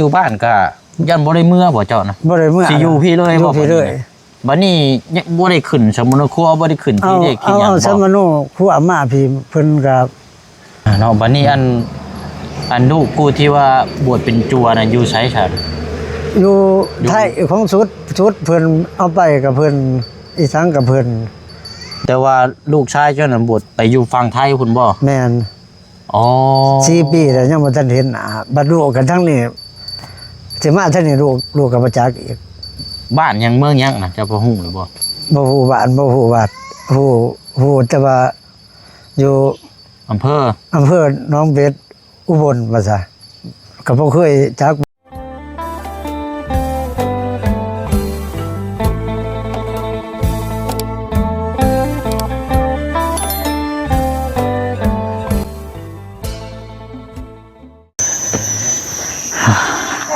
ຢູ່ບ້ານກະຢ້ານບໍ່ໄດ້ເມືອບໍ່ເຈົ້ານະ? ບໍ່ໄດ້ເມືອ ຊິຢູ່ພີ້ເລີຍບໍ່? ຢູ່ພີ້ເລີຍ. ບັດນີ້ຍັງບໍ່ໄດ້ຂຶ້ນສຳມະໂນຄົວ ບໍ່ໄດ້ຂຶ້ນທີ່ເດັກທີ່ຫຍັງບໍ່? ເອົາ ເອົາສຳມະໂນຄົວມາພີ້ ເພິ່ນກໍ ອ່າ ເນາະ. ບັດນີ້ອັນ ອັນລູກຜູ້ທີ່ວ່າບວດເປັນຈົວນັ້ນຢູ່ໃສຊັ້ນ? ຢູ່ ຢູ່ໄທຂອງສຸດ ສຸດເພິ່ນເອົາໄປກັບເພິ່ນ ອີສັງກັບເພິ່ນ. ແຕ່ວ່າລູກຊາຍເຈົ້ານັ້ນບວດໄປຢູ່ຝັ່ງໄທພຸ້ນບໍ່? ແມ່ນ. ອໍ ສີ່ປີແລ້ວຍັງບໍ່ທັນເຫັນໜ້າ. ບັດລູກກັນທາງນີ້ ຊິມາທາງນີ້ ລູກ ລູກກໍບໍ່ຈັກອີກ. ບ້ານຫຍັງເມືອງຫຍັງນະ ເຈົ້າພໍຮູ້ຫຼືບໍ່? ບໍ່ຮູ້ບ້ານ ບໍ່ຮູ້ວັດ ຮູ້ ຮູ້ແຕ່ວ່າຢູ່ ອຳເພີ ອຳເພີໜອງເບັດ ອຸບົນວ່າຊະ ກໍບໍ່ເຄີຍຈັກ.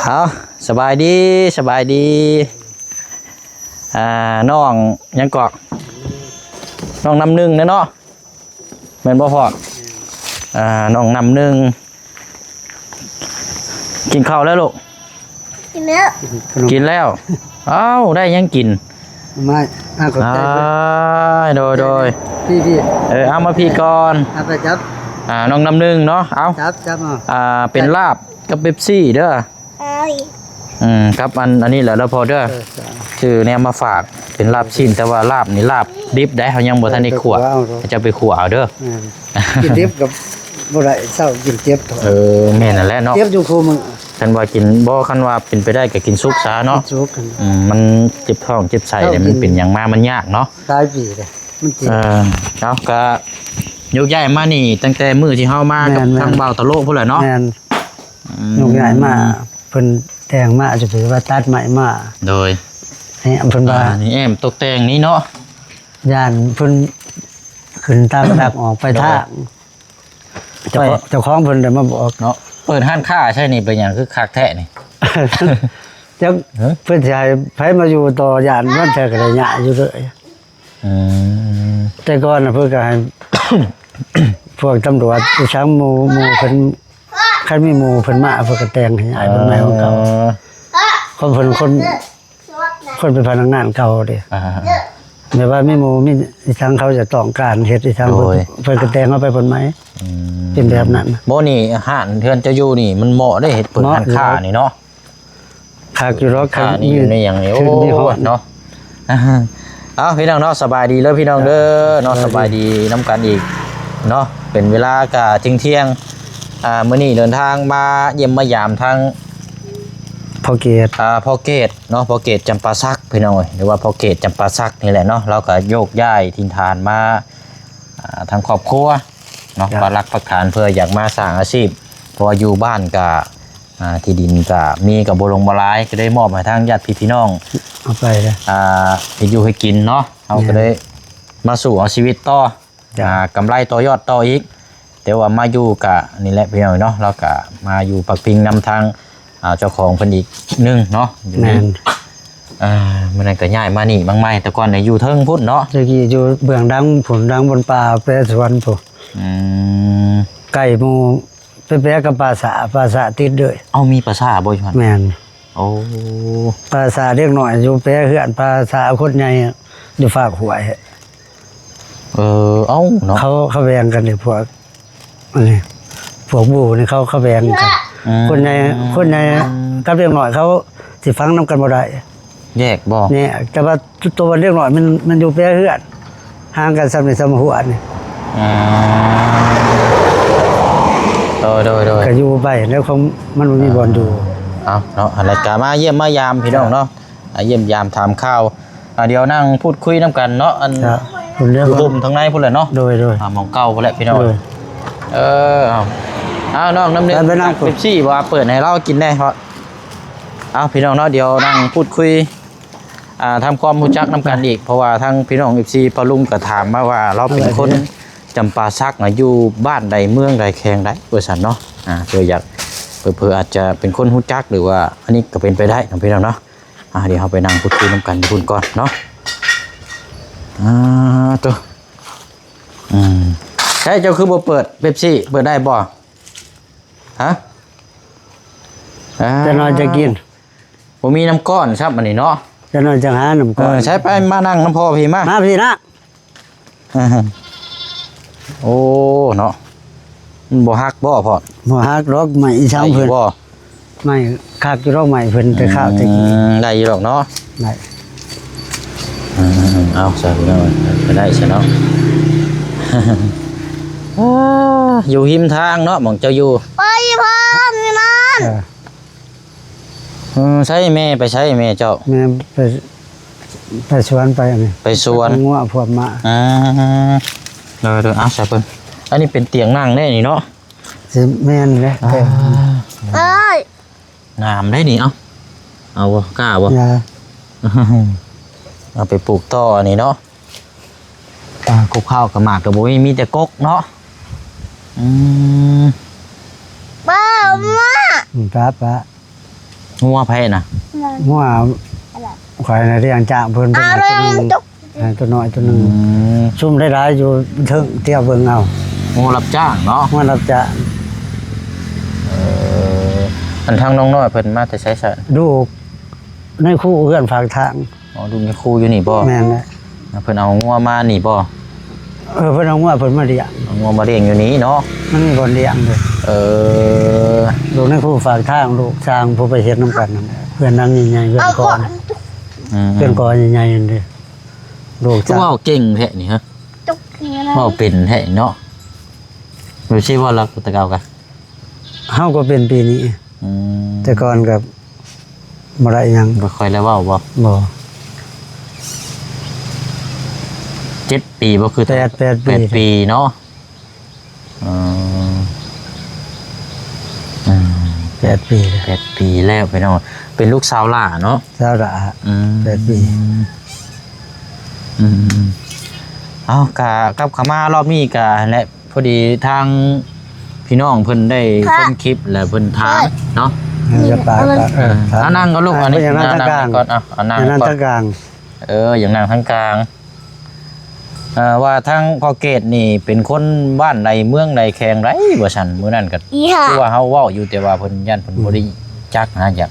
ເອົາ ສະບາຍດີ ສະບາຍດີ ອ່າ ນ້ອງຫຍັງເກາະ ນ້ອງນ້ຳໜຶ່ງເນາະ. ແມ່ນບໍ່ພໍ່? ອ່າ ນ້ອງນ້ຳໜຶ່ງ ກິນເຂົ້າແລ້ວລູກ? ກິນແລ້ວ ກິນແລ້ວ. ເອົ້າ ໄດ້ຫຍັງກິນ? ມາ ອ່າ ຂອບໃຈເພິ່ນ. ໂດຍ ໂດຍ ພີ່ໆ ເອີ ເອົາມາພີ້ກ່ອນ ເອົາໄປຈັບ ອ່າ ນ້ອງນ້ຳໜຶ່ງເນາະ. ເອົາ ຈັບ ຈັບເອົາ ອ່າ ເປັນລາບກັບເປັບຊີເດີ. ເອົາອີກ ອືມ ກັບອັນ ອັນນີ້ແຫຼະເດີພໍ່ເດີ ເອີ ຊື້ແນວມາຝາກ ເປັນລາບຊີ້ນ ແຕ່ວ່າລາບນີ້ລາບດິບໄດ໋ ເຮົາຍັງບໍ່ທັນໄດ້ຂົ້ວ ເຈົ້າໄປຂົ້ວເອົາເດີ. ແມ່ນ ກິນດິບກໍບໍ່ໄດ້ ເຊົາກິນເຈັບທ້ອງ. ເອີ ແມ່ນນັ້ນແຫຼະເນາະ ເຈັບຢູ່ຄູ່ມື້. ຄັນວ່າກິນ ບໍ່ ຄັນວ່າເປັນໄປໄດ້ກໍກິນສຸກຊະເນາະ ກິນສຸກ. ອືມ ມັນເຈັບທ້ອງເຈັບໄສ້ ເຈົ້າ ມັນເປັນຫຍັງມາ ມັນຍາກເນາະ ຫຼາຍປີເດ້ ມັນເຈັບ. ເອີ ເອົາ ກໍໂຍກຍ້າຍມານີ້ຕັ້ງແຕ່ມື້ທີ່ເຮົາມາກັບ ແມ່ນໆ ທາງບ່າວຕະໂລພຸ້ນແຫຼະເນາະ. ແມ່ນ ອືມ ໂຍກຍ້າຍມາ ເພິ່ນແຕ່ງມາ ຈະໄປວ່າຕັດໄມ້ມາ. ໂດຍ ໃຫ້ເພິ່ນວ່າ ອ່າ ນີ້ແອ້ມຕົກແຕ່ງນີ້ເນາະ ຢ້ານເພິ່ນຂຶ້ນຕາມດັກອອກໄປທາງ. ໂດຍ ເຈົ້າຂອງ ເຈົ້າຂອງເພິ່ນໄດ້ມາບອກເນາະ. ເປີດຮ້ານຄ້າໃຊ່ນີ້ ເປັນຫຍັງຄືຄັກແທ້ນີ້? ຈັກ ເພິ່ນຊິໃຫ້ໃຜມາຢູ່ຕໍ່ ຢ້ານມັນແທ້ກໍໄດ້ຍ້າຍຢູ່ເລີຍ. ອືມ ແຕ່ກ່ອນນະເພິ່ນກໍໃຫ້ ພວກຕຳຫຼວດອີສັງໝູ່ ໝູ່ເພິ່ນ ຄັນມີໝູ່ເພິ່ນມາ ເພິ່ນກໍແຕ່ງໃຫ້ອ້າຍເພິ່ນໃໝ່ຂອງເກົ່າ. ເອີ ຂອງເພິ່ນຄົນ ຄົນເປັນພະນັກງານເກົ່າເດ້. ອ່າ ແບບວ່າມີໝູ່ມີອີສັງ ເຂົາຈະຕ້ອງການເຮັດອີສັງ ໂດຍ ເພິ່ນ ເພິ່ນກໍແຕ່ງເອົາໄປເພິ່ນໃໝ່. ອືມ ເປັນແບບນັ້ນ. ບໍ່ ນີ້ຮ້ານເຮືອນເຈົ້າຢູ່ນີ້ ມັນເໝາະເດ້ ເຮັດເປີດຮ້ານຄ້ານີ້ເນາະ. ຄັກຢູ່ດອກ ຄ້ານີ້ຢູ່ໃນຫຍັງນີ້ ໂອ້ ເນາະ. ເອົາ ພີ່ນ້ອງເນາະ ສະບາຍດີເດີພີ່ນ້ອງເດີເນາະ ສະບາຍດີນຳກັນອີກເນາະ. ເປັນເວລາກະທ່ຽງໆ ອ່າ ມື້ນີ້ເດີນທາງມາຢ້ຽມມາຢາມທາງ ພໍ່ເກດ ອ່າ ພໍ່ເກດເນາະ ພໍ່ເກດຈຳປາສັກ ພີ່ນ້ອງເອີຍ ຫຼືວ່າພໍ່ເກດຈຳປາສັກນີ້ແຫຼະເນາະ. ລາວກໍໂຍກຍ້າຍຖິ່ນຖານມາ ອ່າ ທາງຄອບຄົວເນາະ ເຈົ້າ ປັກຫຼັກປັກຖານເພື່ອຢາກມາສ້າງອາຊີບ ເພາະວ່າຢູ່ບ້ານກະ ອ່າ ທີ່ດິນກະມີກະບໍ່ຫຼົງບໍ່ຫຼາຍ ກໍໄດ້ມອບໃຫ້ທາງຍາດພີ່ພີ່ນ້ອງ ເອົາໄປເລີຍ ອ່າ ເຮັດຢູ່ໃຫ້ກິນເນາະ. ເຮົາກໍ ແມ່ນ ໄດ້ມາສູ້ເອົາຊີວິດຕໍ່ ເຈົ້າ ອ່າ ກຳໄລຕໍ່ຍອດຕໍ່ອີກ. ແຕ່ວ່າມາຢູ່ກະນີ້ແຫຼະພີ່ນ້ອງເນາະ ລາວກະມາຢູ່ພັກພິງນຳທາງ ອ່າ ເຈົ້າຂອງເພິ່ນອີກໜຶ່ງເນາະ. ຢູ່ນີ້ ແມ່ນ ອ່າ ມື້ນັ້ນກໍຍ້າຍມານີ້ມາໃໝ່ ແຕ່ກ່ອນນີ້ຢູ່ເທິງພຸ້ນເນາະ ແຕ່ກີ້ຢູ່ເບື້ອງຫຼັງພຸ້ນ ຫຼັງບ່ອນປ່າແປສວນພຸ້ນ. ອືມ ໃກ້ໝູ່ ໄປແປກັບປ່າຊ້າ ປ່າຊ້າຕິດເລີຍ. ເອົ້າ ມີປ່າຊ້າບໍ່ຢູ່ຫັ້ນ? ແມ່ນ. ໂອ້ ປ່າຊ້າເດັກນ້ອຍຢູ່ແປເຮືອນ ປ່າຊ້າຄົນໃຫຍ່ຢູ່ຟາກຫ້ວຍ. ເອີ ເອົ້າເນາະ ເຂົາ ເຂົາແບ່ງກັນເດ້ ພວກ ອັນນີ້ ພວກບູນີ້ເຂົາ ເຂົາແບ່ງກັນ. ອືມ ຄົນໃຫຍ່ ຄົນໃຫຍ່ກັບເດັກນ້ອຍເຂົາຊິຝັງນຳກັນບໍ່ໄດ້ ແຍກບໍ່? ແຍກ ແຕ່ວ່າໂຕເດັກນ້ອຍມັນ ມັນຢູ່ແປເຮືອນ ຫ່າງກັນສ່ຳນີ້ສ່ຳຫົວນີ້. ອືມ ໂດຍ ໂດຍ ໂດຍ ກໍຢູ່ໄປແລ້ວ ຂອງມັນບໍ່ມີບ່ອນຢູ່. ເອົາເນາະ ອັນນັ້ນກໍມາຢ້ຽມມາຢາມພີ່ນ້ອງເນາະ ອ່າ ຢ້ຽມຢາມຖາມຂ່າວ ອ່າ ດຽວນັ່ງພູດຄຸຍນຳກັນເນາະ ອັນ ຢູ່ຮົ່ມທາງໃນພຸ້ນແຫຼະເນາະ. ໂດຍ ໂດຍ ອ່າ ໝ່ອງເກົ່າພຸ້ນແຫຼະພີ່ນ້ອງ. ເອີ ເອົາ ເອົາ ນ້ອງນ້ຳໜຶ່ງ ໄປ ໄປນັ່ງ ເປັບຊີບໍ່ ເປີດໃຫ້ລາວກິນແດ່. ເອົາ ພີ່ນ້ອງເນາະ ດຽວນັ່ງພູດຄຸຍ ອ່າ ທຳຄວາມຮູ້ຈັກນຳກັນອີກ ເພາະວ່າທາງພີ່ນ້ອງເອັຟຊີພໍ່ລຸງກໍຖາມມາວ່າ ລາວເປັນຄົນຈຳປາສັກນະ ຢູ່ບ້ານໃດ ເມືອງໃດ ແຂວງໃດ ວ່າຊັ້ນເນາະ. ອ່າ ເພື່ອຢາກ ເຜີໆອາດຈະເປັນຄົນຮູ້ຈັກ ຫຼືວ່າອັນນີ້ກໍເປັນໄປໄດ້ເນາະ ພີ່ນ້ອງເນາະ. ອ່າ ດຽວເຮົາໄປນັ່ງພູດຄຸຍນຳກັນຢູ່ພຸ້ນກ່ອນເນາະ. ອ່າ ໂຕ ອືມ ໃຊ້ ເຈົ້າຄືບໍ່ເປີດເປັບຊີ ເປີດໄດ້ບໍ່? ຮະ? ອ່າ ຈັກໜ່ອຍຈະກິນ ບໍ່ມີນ້ຳກ້ອນຊ້ຳອັນນີ້ເນາະ ຈັກໜ່ອຍຈະຫານ້ຳກ້ອນ ເອີ ໃຊ້ໄປ ມານັ່ງນຳພໍ່ພີ້ມາ ມາພີ້ນະ. ໂອ້ ເນາະ ມັນບໍ່ຫັກບໍ່ພໍ່? ບໍ່ຫັກດອກ ໄມ້ອີສັງເພິ່ນ ໄດ້ຢູ່ບໍ່? ໄມ້ຄັກຢູ່ດອກ ໄມ້ເພິ່ນແຕ່ຄາວແຕ່ກີ້ ອືມ ໄດ້ຢູ່ດອກເນາະ ໄດ້ ອືມ ເອົາຊະພີ່ນ້ອງ ໄດ້ຊະເນາະ ຢູ່ຮິມທາງເນາະ ໝ່ອງເຈົ້າຢູ່ ໄປພໍ່ນີ້ນັ້ນ ເອີ. ເອີ ໃສແມ່ ໄປໃສແມ່ເຈົ້າ? ແມ່ໄປ ໄປສວນໄປອັນນີ້ ໄປສວນ ເອົາງົວພວກມາ ອືມ ເດີໆ ເອົາໃສ່ເພິ່ນ ອັນນີ້ເປັນຕຽງນັ່ງເດ້ນີ້ເນາະ ຊິແມ່ນແຫຼະ ອ່າ ເອີຍ ງາມເດ້ນີ້ ເອົາ ເອົາບໍ່ ກ້າບໍ່? ຢ່າ ເອົາໄປປູກຕໍ່ອັນນີ້ເນາະ. ອ່າ ກົກເຂົ້າກັບໝາກກໍບໍ່ມີ ມີແຕ່ກົກເນາະ ອືມ ປ້າ ອືມ ປ້າ ປ້າ ປ້າ ງົວໃຜນະ? ງົວຂ້ອຍນະ ລ້ຽງຈາກເພິ່ນ ເພິ່ນໃຫ້ຕົວໜຶ່ງ ໃຫ້ຕົວນ້ອຍຕົວໜຶ່ງ ອືມ ຊຸມຫຼາຍໆຢູ່ເທິງ ຕຽວເບິ່ງເອົາ ງົວຮັບຈ້າງເນາະ ງົວຮັບຈ້າງ ເອີ ອັນທາງນ້ອງນ້ອຍເພິ່ນມາແຕ່ໃສຊະ? ຢູ່ໃນຄູເຮືອນຟາກທາງ ອໍ ລູກມີຄູຢູ່ນີ້ບໍ່? ແມ່ນແຫຼະ ເພິ່ນເອົາງົວມານີ້ບໍ່? ເອີ ເພິ່ນເອົາງົວເພິ່ນມາລ້ຽງ ເອົາງົວມາລ້ຽງຢູ່ນີ້ເນາະ ມັນມີບ່ອນລ້ຽງເດ້ ເອີ ລູກໃນຄູຝາກທາງ ລູກຊ່າງຜູ້ໄປເຮັດນຳກັນນັ້ນແຫຼະ ເຮືອນຫຼັງໃຫຍ່ໆ ເຮືອນກໍ ອືມ ເຮືອນກໍໃຫຍ່ໆ ນັ້ນເດ້ ລູກຊ່າງ ເວົ້າເກັ່ງແທ້ນີ້ຮະ ເວົ້າເປັນແທ້ເນາະ ຢູ່ຊິເວົ້າລາວແຕ່ເກົ່າກະ ເຮົາກໍເປັນປີນີ້ ອືມ ແຕ່ກ່ອນກໍບໍ່ໄດ້ຫຍັງ ບໍ່ຄ່ອຍໄດ້ເວົ້າບໍ່? ບໍ່ ເຈັດປີບໍ່? ຄືແປດ ແປດປີ ແປດປີເນາະ ເອີ ອືມ ແປດປີ ແປດປີແລ້ວພີ່ນ້ອງ ເປັນລູກສາວຫຼ້າເນາະ ສາວຫຼ້າ ອືມ ແປດປີ ອືມ ເອົາ ກະກັບເຂົ້າມາລອບນີ້ກະຫັ້ນແຫຼະ ພໍດີທາງພີ່ນ້ອງເພິ່ນໄດ້ຊົມຄລິບ ແລ້ວເພິ່ນຖາມເນາະ ເອີ ເອີ ເອົານັ່ງກ່ອນລູກ ອັນນີ້ ເອົານັ່ງທາງກາງ ເອົານັ່ງທາງກາງ ເອີ ຢາກນັ່ງທາງກາງ ເອີ ວ່າທາງພໍ່ເກດນີ້ເປັນຄົນບ້ານໃດ ເມືອງໃດ ແຂວງໃດ ວ່າຊັ້ນ ມື້ນັ້ນກໍຄືວ່າເຮົາເວົ້າຢູ່ ແຕ່ວ່າເພິ່ນ ຢ້ານເພິ່ນ ອືມ ບໍ່ໄດ້ຈັກນະ ຢາກ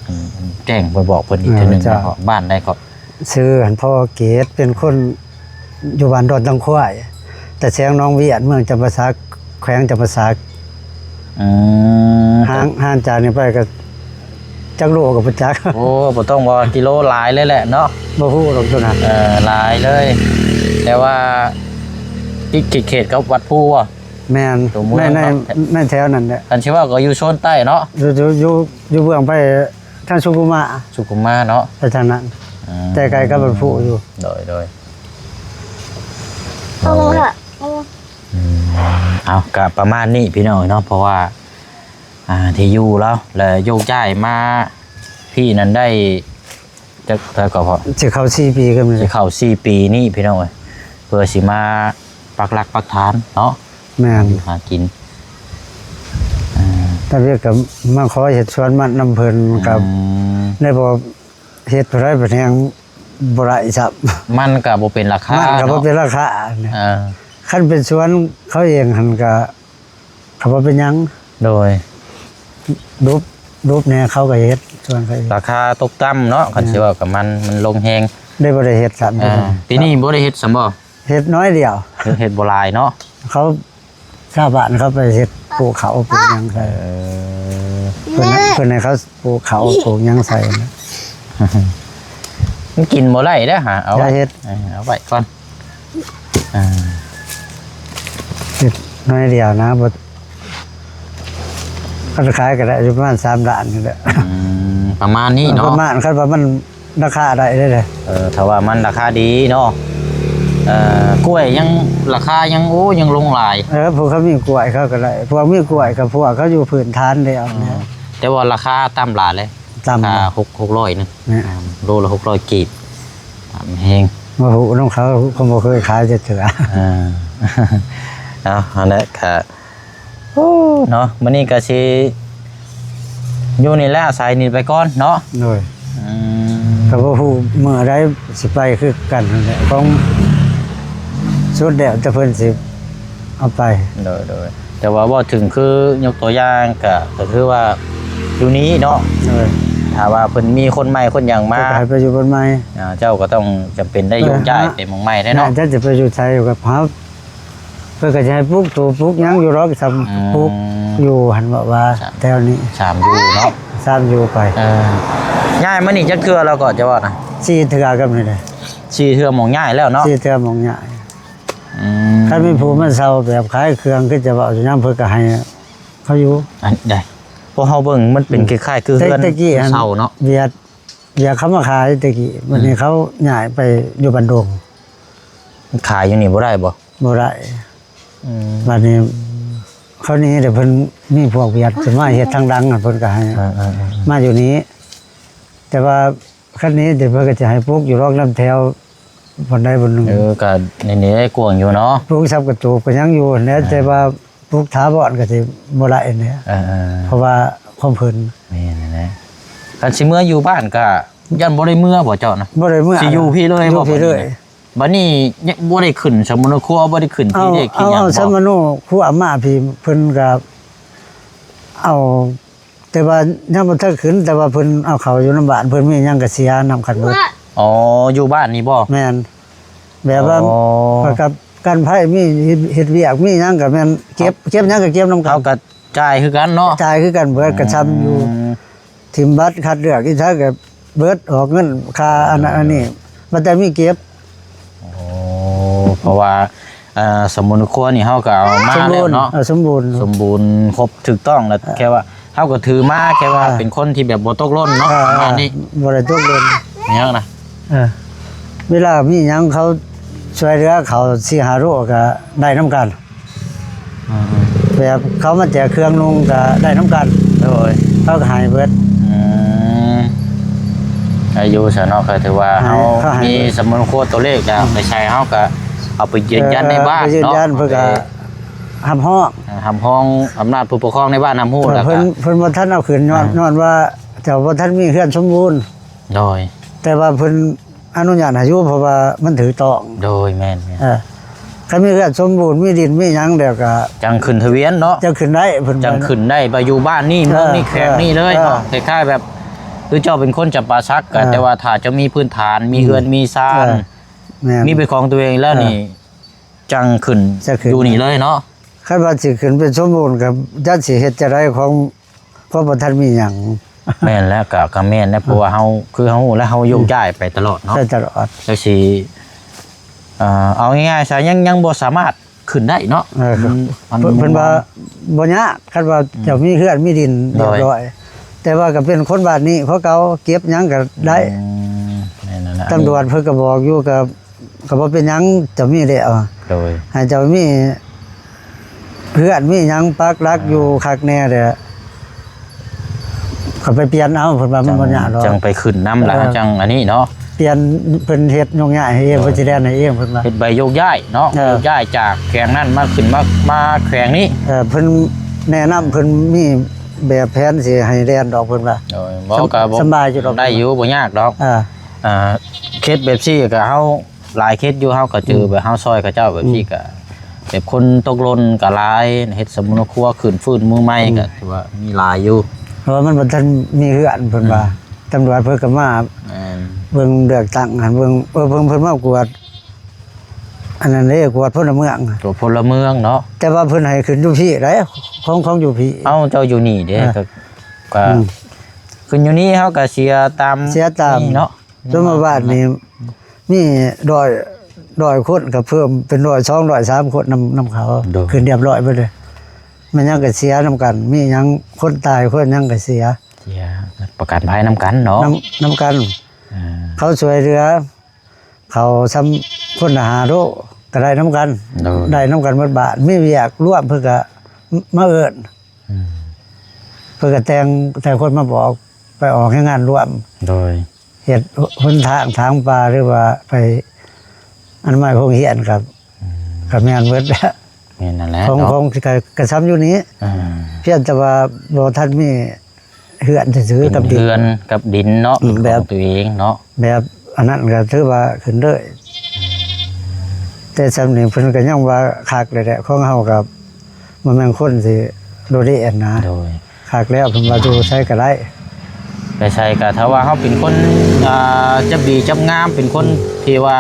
ແຈ້ງເພິ່ນ ບອກເພິ່ນອີກເທື່ອໜຶ່ງ ເອີ ເຈົ້າ ເນາະ ບ້ານໃດກໍ ຊື່ຫັ້ນ ພໍ່ເກດ ເປັນຄົນຢູ່ບ້ານດອນຕັງຄວາຍ ຕາແສງໜອງວຽນ ເມືອງຈຳປາສັກ ແຂວງຈຳປາສັກ ອືມ ຫ່າງ ຫ່າງຈາກນີ້ໄປກໍຈັກໂລກໍບໍ່ຈັກ ໂອ້ ບໍ່ຕ້ອງວ່າກິໂລ ຫຼາຍເລີຍແຫຼະເນາະ ບໍ່ຮູ້ດອກໂຕນັ້ນ ເອີ ຫຼາຍເລີຍ ແຕ່ວ່າຕິດເຂດກັບວັດພູບໍ່? ແມ່ນ ໃນ ໃນ ໃນແຖວນັ້ນແຫຼະ ຄັນຊິເວົ້າກໍຢູ່ໂຊນໃຕ້ເນາະ ຢູ່ ຢູ່ ຢູ່ ຢູ່ເບື້ອງໄປ ທາງສຸຂຸມາ ສຸຂຸມາເນາະ ໄປທາງນັ້ນ ອືມ ແຕ່ໄກກັບບ້ານພູຢູ່ ໂດຍ ໂດຍ ອືມ ເອົາ ກະປະມານນີ້ພີ່ນ້ອງເນາະ ເພາະວ່າ ອ່າ ທີ່ຢູ່ລາວ ແລະ ໂຍກຍ້າຍມາພີ້ນັ້ນໄດ້ຈັກເທື່ອກໍພໍ? ຊິເຂົ້າສີ່ປີ ກໍມີ ຊິເຂົ້າສີ່ປີນີ້ພີ່ນ້ອງເອີຍ ເພື່ອຊິມາປັກຫຼັກປັກຖານເນາະ ແມ່ນ ຫາຢູ່ຫາກິນ ອ່າ ຕາວຽກກໍມາຂໍເຮັດສວນມັນນຳເພິ່ນ ອືມ ກໍໄດ້ບໍ່ເຮັດເທົ່າໃດ ບັດແຮງບໍ່ໄດ້ຊ້ຳ ມັນກໍບໍ່ເປັນລາຄາ ມັນກໍບໍ່ເປັນລາຄາ ເນາະ ເອີ ຄັນເປັນສວນເຂົາເອງຫັ້ນກໍ ກໍບໍ່ເປັນຫຍັງ ໂດຍ ດຸບ ດຸບແດ່ ເຂົາກໍເຮັດສວນເຂົາເອງ ລາຄາຕົກຕ່ຳເນາະ ຄັນ ແມ່ນ ຊິເວົ້າກັບມັນ ມັນລົງແຮງ ໄດ້ບໍ່ໄດ້ເຮັດຊ້ຳ ເອີ ປີນີ້ບໍ່ໄດ້ເຮັດຊ້ຳບໍ່? ເຮັດໜ້ອຍດຽວ ເຮັດ ເຮັດບໍ່ຫຼາຍເນາະ ເຂົາ ຊາວບ້ານເຂົາໄປເຮັດປູກເຂົ້າປູກຫຍັງໃສ່ ເອີ ເພິ່ນ ເພິ່ນໃຫ້ເຂົາປູກເຂົ້າປູກຫຍັງໃສ່ ມັນກິນບໍ່ໄດ້ເດ້ຫາ ເອົາໄວ້ ເຮັດ ເອີ ເອົາໄວ້ກ່ອນ ອ່າ ເຮັດໜ້ອຍດຽວນະ ບໍ່ ຄັນຂາຍກໍໄດ້ຢູ່ປະມານສາມລ້ານນີ້ແຫຼະ ອືມ ປະມານນີ້ເນາະ ປະມານ ຄັນວ່າມັນ ລາຄາໄດ້ເດ້ ເອີ ຖ້າວ່າມັນລາຄາດີເນາະ ເອີ ກ້ວຍຍັງ ລາຄາຍັງ ໂອ້ ຍັງລົງຫຼາຍ ເອີ ພວກເຂົາມີກ້ວຍເຂົາກໍໄດ້ ພວກມີກ້ວຍກໍພວກເຂົາຢູ່ພື້ນຖານແລ້ວ ອືມ ແຕ່ວ່າລາຄາຕ່ຳຫຼາຍເລີຍ ຕ່ຳ ລາຄາຫົກ ຫົກຮ້ອຍໜຶ່ງ ແມ່ນ ອ່າ ໂລລະຫົກຮ້ອຍກີບ ຕ່ຳແຮງ ບໍ່ຮູ້ນຳເຂົາ ເຂົາບໍ່ເຄີຍຂາຍຈັກເທື່ອ ເອີ ເອົາ ຫັ້ນແຫຼະ ກະ ໂອ້ ເນາະ ມື້ນີ້ກໍຊິຢູ່ນີ້ແຫຼະ ອາໄສນີ້ໄປກ່ອນເນາະ ໂດຍ ອືມ ກໍບໍ່ຮູ້ມື້ໃດຊິໄປຄືກັນຫັ້ນແຫຼະ ຂອງສຸດແລ້ວແຕ່ເພິ່ນຊິເອົາໄປ ໂດຍ ໂດຍ ແຕ່ວ່າເວົ້າເຖິງຄືຍົກຕົວຢ່າງ ກໍ ກໍຄືວ່າ ຢູ່ນີ້ເນາະ ໂດຍ ຖ້າວ່າເພິ່ນມີຄົນໃໝ່ຄົນຫຍັງມາ ເພິ່ນກໍໃຫ້ໄປຢູ່ບ່ອນໃໝ່ ອ່າ ເຈົ້າກໍຕ້ອງຈຳເປັນໄດ້ໂຍກຍ້າຍໄປໝ່ອງໃໝ່ແຫຼະເນາະ ແມ່ນ ຈັກຊິໄປຢູ່ໃສກໍຫາ ເພິ່ນກໍຈະໃຫ້ປູກຕູປູກຫຍັງຢູ່ດອກ ຊ່ຳ ອືມ ປູກຢູ່ຫັ້ນ ເວົ້າວ່າ ສາມ ແຖວນີ້ ສາມຢູ່ເນາະ ສາມຢູ່ໄປ ເອີ ຍ້າຍມານີ້ຈັກເທື່ອແລ້ວກໍ ເຈົ້າວ່ານະ ສີ່ເທື່ອກັບນີ້ແຫຼະ ສີ່ເທື່ອໝ່ອງຍ້າຍແລ້ວເນາະ ສີ່ເທື່ອໝ່ອງຍ້າຍ ອືມ ຄັນມີຜູ້ມາເຊົ່າແບບຂາຍເຄື່ອງ ຄືຈະເວົ້າຢູ່ນຳ ເພິ່ນກໍໃຫ້ເຂົາຢູ່ ອັນໃດ ເພາະເຮົາເບິ່ງມັນເປັນ ອືມ ຄ້າຍໆຄືເຮືອນ ແຕ່ ແຕ່ກີ້ຫັ້ນ ເຊົ່າເນາະ ວຽດ ວຽດເຂົາມາຂາຍແຕ່ກີ້ ບັດນີ້ ອືມ ເຂົາຍ້າຍໄປຢູ່ບ້ານດົງ ຂາຍຢູ່ນີ້ບໍ່ໄດ້ບໍ່? ບໍ່ໄດ້ ອືມ ບັດນີ້ເຂົາໜີ ແຕ່ເພິ່ນມີພວກວຽດຈະມາເຮັດທາງຫຼັງ ເພິ່ນກໍໃຫ້ ເອີໆໆໆ ມາຢູ່ນີ້ ແຕ່ວ່າຄັນໜີ ແຕ່ເພິ່ນກໍຈະໃຫ້ປູກຢູ່ດອກນຳແຖວບ່ອນໃດບ່ອນໜຶ່ງ ເອີ ກໍນີ້ໆ ກວ້າງຢູ່ເນາະ ປູກສັບກະຕູບກໍຍັງຢູ່ຫັ້ນແຫຼະ ອ່າ ແຕ່ວ່າ ປູກຖາວອນກໍຊິບໍ່ໄດ້ແຫຼະ ເອີໆ ເພາະວ່າຂອງເພິ່ນ ແມ່ນແຫຼະ ຄັນຊິເມືອຢູ່ບ້ານກໍຢ້ານບໍ່ໄດ້ເມືອບໍ່ເຈົ້ານະ? ບໍ່ໄດ້ເມືອ ຊິຢູ່ພີ້ເລີຍບໍ່? ຢູ່ພີ້ເລີຍ ບັດນີ້ຍັງບໍ່ໄດ້ຂຶ້ນສຳມະໂນຄົວ ບໍ່ໄດ້ຂຶ້ນທີ່ເລກທີ່ຫຍັງບໍ່? ເອົາ ເອົາສຳມະໂນຄົວມາພີ້ ເພິ່ນກໍເອົາ ແຕ່ວ່າຍັງບໍ່ທັນຂຶ້ນ ແຕ່ວ່າເພິ່ນເອົາເຂົ້າຢູ່ນຳບ້ານ ເພິ່ນມີຫຍັງກໍເສຍນຳກັນເບິດ ອໍ ຢູ່ບ້ານນີ້ບໍ່? ແມ່ນ ແບບວ່າ ອໍ ກັບ ກັນໄພມີເຮັດ ເຮັດວຽກ ມີຫຍັງກໍແມ່ນເກັບ ເກັບຫຍັງກໍເກັບນຳກັນ ເຮົາກໍຈ່າຍຄືກັນເນາະ ຈ່າຍຄືກັນເບິດ ອືມ ກໍຊ່ຳຢູ່ ຖິ້ມບັດຄັດເລືອກອີ່ຫຍັງກໍເບິດ ອອກເງິນຄ່າອັນນັ້ນອັນນີ້ ເອີ ມັນແຕ່ມີເກັບ ໂອ້ ເພາະວ່າ ເອີ ສົມບູນຄົວນີ້ເຮົາກໍເອົາມາແລ້ວເນາະ ສົມບູນ ເອີ ສົມບູນ ສົມບູນຄົບຖືກຕ້ອງແລ້ວ ເອີ ແຄ່ວ່າເຮົາກໍຖືມາ ແຄ່ວ່າ ເອີ ເປັນຄົນທີ່ແບບບໍ່ຕົກຫຼົ່ນເນາະ ເອີ ປະມານນີ້ ບໍ່ໄດ້ຕົກຫຼົ່ນ ຫຍັງນະ ເອີ ເວລາມີຫຍັງເຂົາຊ່ວຍເຫຼືອເຂົາສີ່ຫ້າໂລກໍໄດ້ນຳກັນ ອືມ ແບບເຂົາມາແຈກເຄື່ອງນຸ່ງກໍໄດ້ນຳກັນ ໂດຍ ເຂົາກໍໃຫ້ເບິດ ອືມ ອາຍຸຊະເນາະ ກໍຖືວ່າເຮົາ ໃຫ້ ເຂົາໃຫ້ ມີ ເບິດ ສຳມະໂນຄົວຕົວເລກ ອືມ ໄປໃສ່ເຮົາກໍເອົາໄປຢືນຢັນໃນບ້ານ ເອີ ໄປຢືນຢັນເນາະ ເພິ່ນກໍຮັບຮອງ ເອີ ຮັບຮອງອຳນາດຜູ້ປົກຄອງໃນບ້ານຮັບຮູ້ ເອີ ແລ້ວກໍ ເພິ່ນ ເພິ່ນບໍ່ທັນເອົາຂຶ້ນ ຍ້ອນ ອ່າ ຍ້ອນວ່າເຈົ້າບໍ່ທັນມີເຮືອນສົມບູນ ໂດຍ ແຕ່ວ່າເພິ່ນ ອະນຸຍາດໃຫ້ຢູ່ ເພາະວ່າມັນຖືກຕ້ອງ ໂດຍ ແມ່ນໆ ເອີ ຄັນມີເຮືອນສົມບູນ ມີດິນມີຫຍັງແລ້ວກໍ ຈັ່ງຂຶ້ນທະບຽນເນາະ ຈັ່ງຂຶ້ນໄດ້ ເພິ່ນ ຈັ່ງຂຶ້ນໄດ້ ໄປຢູ່ບ້ານນີ້ ເອີ ເມືອງນີ້ ເອີ ແຂວງນີ້ເລີຍເນາະ ເອີ ຄ້າຍໆແບບ ຄືເຈົ້າເປັນຄົນຈຳປາສັກ ເອີ ກໍ ແຕ່ວ່າຖ້າເຈົ້າມີພື້ນຖານ ມີ ອືມ ເຮືອນມີຊານ ເອີ ແມ່ນ ມີເປັນຂອງຕົວເອງແລ້ວ ເອີ ນີ້ ຈັ່ງຂຶ້ນ ຈັ່ງຂຶ້ນ ຢູ່ນີ້ເລີຍເນາະ ຄັນວ່າຊິຂຶ້ນເປັນສົມບູນກໍຈັກຊິເຮັດຈັ່ງໃດ ຂອງ ເພາະບໍ່ທັນມີຫຍັງ ແມ່ນແລ້ວ ກະ ກະແມ່ນແຫຼະ ເພາະວ່າເຮົາ ຄືເຮົາຮູ້ແລ້ວ ເຮົາໂຍກ ອືມ ຍ້າຍໄປຕະຫຼອດເນາະ ໄປຕະຫຼອດ ແລ້ວຊິ ເອີ ເອົາງ່າຍໆຊະ ຍັງ ຍັງບໍ່ສາມາດຂຶ້ນໄດ້ເນາະ ເອີ ອືມ ເພິ່ນ ເພິ່ນວ່າບໍ່ຍາກ ຄັນວ່າ ອືມ ເຈົ້າມີເຮືອນມີດິນ ໂດຍ ຮຽບຮ້ອຍ ແຕ່ວ່າກໍເປັນຄົນບ້ານນີ້ ເຂົາເກົ່າ ເກັບຫຍັງກໍໄດ້ ອືມ ແມ່ນນັ້ນແຫຼະ ຕຳຫຼວດເພິ່ນກໍບອກຢູ່ ກໍ ກໍບໍ່ເປັນຫຍັງ ເຈົ້າມີແລ້ວ ໂດຍ ໃຫ້ເຈົ້າມີເຮືອນມີຫຍັງປັກຫຼັກ ອ່າ ຢູ່ຄັກແນ່ແລ້ວ ກໍໄປປ່ຽນເອົາ ເພິ່ນວ່າມັນບໍ່ຍາກດອກ ຈັ່ງໄປຂຶ້ນນຳລະ ເອີ ຈັ່ງອັນນີ້ເນາະ ປ່ຽນ ເພິ່ນເຮັດໂຍກຍ້າຍໃຫ້ເອງ ໂດຍ ເພິ່ນຊິແລ່ນໃຫ້ເອງ ເພິ່ນວ່າ ເຮັດໃບໂຍກຍ້າຍເນາະ ເອີ ໂຍກຍ້າຍຈາກແຂວງນັ້ນມາຂຶ້ນມາ ມາແຂວງນີ້ ເອີ ເພິ່ນແນະນຳ ເພິ່ນມີແບບແຜນຊິໃຫ້ແລ່ນດອກ ເພິ່ນວ່າ ໂດຍ ບໍ່ ສຳ ກໍບໍ່ ສຳບາຍຢູ່ດອກ ໄດ້ຢູ່ ບໍ່ຍາກດອກ ເອີ ອ່າ ເຂດແບບຊີ້ກໍເຮົາ ຫຼາຍເຂດຢູ່ ເຮົາກໍເຈີ ອືມ ແບບເຮົາຊ່ອຍເຂົາເຈົ້າແບບ ອືມ ນີ້ກໍ ແບບຄົນຕົກຫຼົ່ນກໍຫຼາຍ ເຮັດສຳມະໂນຄົວ ຟື້ນຟູມືໃໝ່ ອືມ ກໍຖືວ່າມີຫຼາຍຢູ່ ເພາະວ່າມັນບໍ່ທັນມີເຮືອນ ເພິ່ນວ່າ ອືມ ຕຳຫຼວດເພິ່ນກໍມາ ແມ່ນ ເບິ່ງເລືອກຕັ້ງຫັ້ນ ເບິ່ງ ເອີ ເພິ່ນ ເພິ່ນມາກວດ ອັນນັ້ນເດ້ ກວດພົນລະເມືອງ ກວດພົນລະເມືອງເນາະ ແຕ່ວ່າເພິ່ນໃຫ້ຂຶ້ນຢູ່ພີ້ໃດ ຂອງ ຂອງຢູ່ພີ້ ເອົ້າ ເຈົ້າຢູ່ນີ້ເດ້ ອ່າ ກໍ ກໍ ອືມ ຂຶ້ນຢູ່ນີ້ເຮົາກໍເສຍຕາມ ເສຍຕາມ ນີ້ເນາະ ສົມມຸດວ່ານີ້ມີຮ້ອຍ ຮ້ອຍຄົນກໍເພີ່ມເປັນຮ້ອຍສອງ ຮ້ອຍສາມຄົນນຳ ນຳເຂົາ ໂດຍ ຂຶ້ນຮຽບຮ້ອຍເບິດເລີຍ ແມ່ນຫຍັງກໍເສຍນຳກັນ ມີຫຍັງຄົນຕາຍຄົນຫຍັງກໍເສຍ ເສຍປະກັນໄພນຳກັນເນາະ ນຳ ນຳກັນ ອ່າ ເຂົາຊ່ວຍເຫຼືອ ເຂົາຊ່ຳຄົນລະຫ້າໂລກໍໄດ້ນຳກັນ ໂດຍ ໄດ້ນຳກັນໝົດບ້ານ ມີວຽກລວມເພິ່ນກໍມາເອີ້ນ ອືມ ເພິ່ນກໍແຕ່ງ ແຕ່ງຄົນມາບອກ ໄປອອກແຮງງານລວມ ໂດຍ ເຮັດຫົນທາງຖາງປ່າ ຫຼືວ່າໄປອະນາໄມໂຮງຮຽນກໍ ອືມ ກໍແມ່ນເບິດ ແມ່ນນັ້ນແຫຼະ ຂອງ ເນາະ ຂອງກໍ ກໍຊ່ຳຢູ່ນີ້ ອືມ ພຽງແຕ່ວ່າບໍ່ທັນມີເຮືອນຊື່ໆ ເປັນກັບດິນ ເຮືອນກັບດິນເນາະ ອືມ ເປັນຂອງ ແບບ ຕົວເອງເນາະ ແບບອັນນັ້ນກໍຖືວ່າຂຶ້ນເລີຍ ອືມ ແຕ່ຊ່ຳນີ້ເພິ່ນກໍຍັງວ່າຄັກແຫຼະ ຂອງເຮົາກໍບໍ່ແມ່ນຄົນຊິໂດດເດັ່ນນະ ໂດຍ ຄັກແລ້ວ ເພິ່ນວ່າຢູ່ໃສກໍໄດ້ ໄປໃສກໍ ຖ້າວ່າເຮົາເປັນຄົນ ອ່າ ຈັບດີຈັບງາມ ເປັນຄົນ ອືມ ທີ່ວ່າ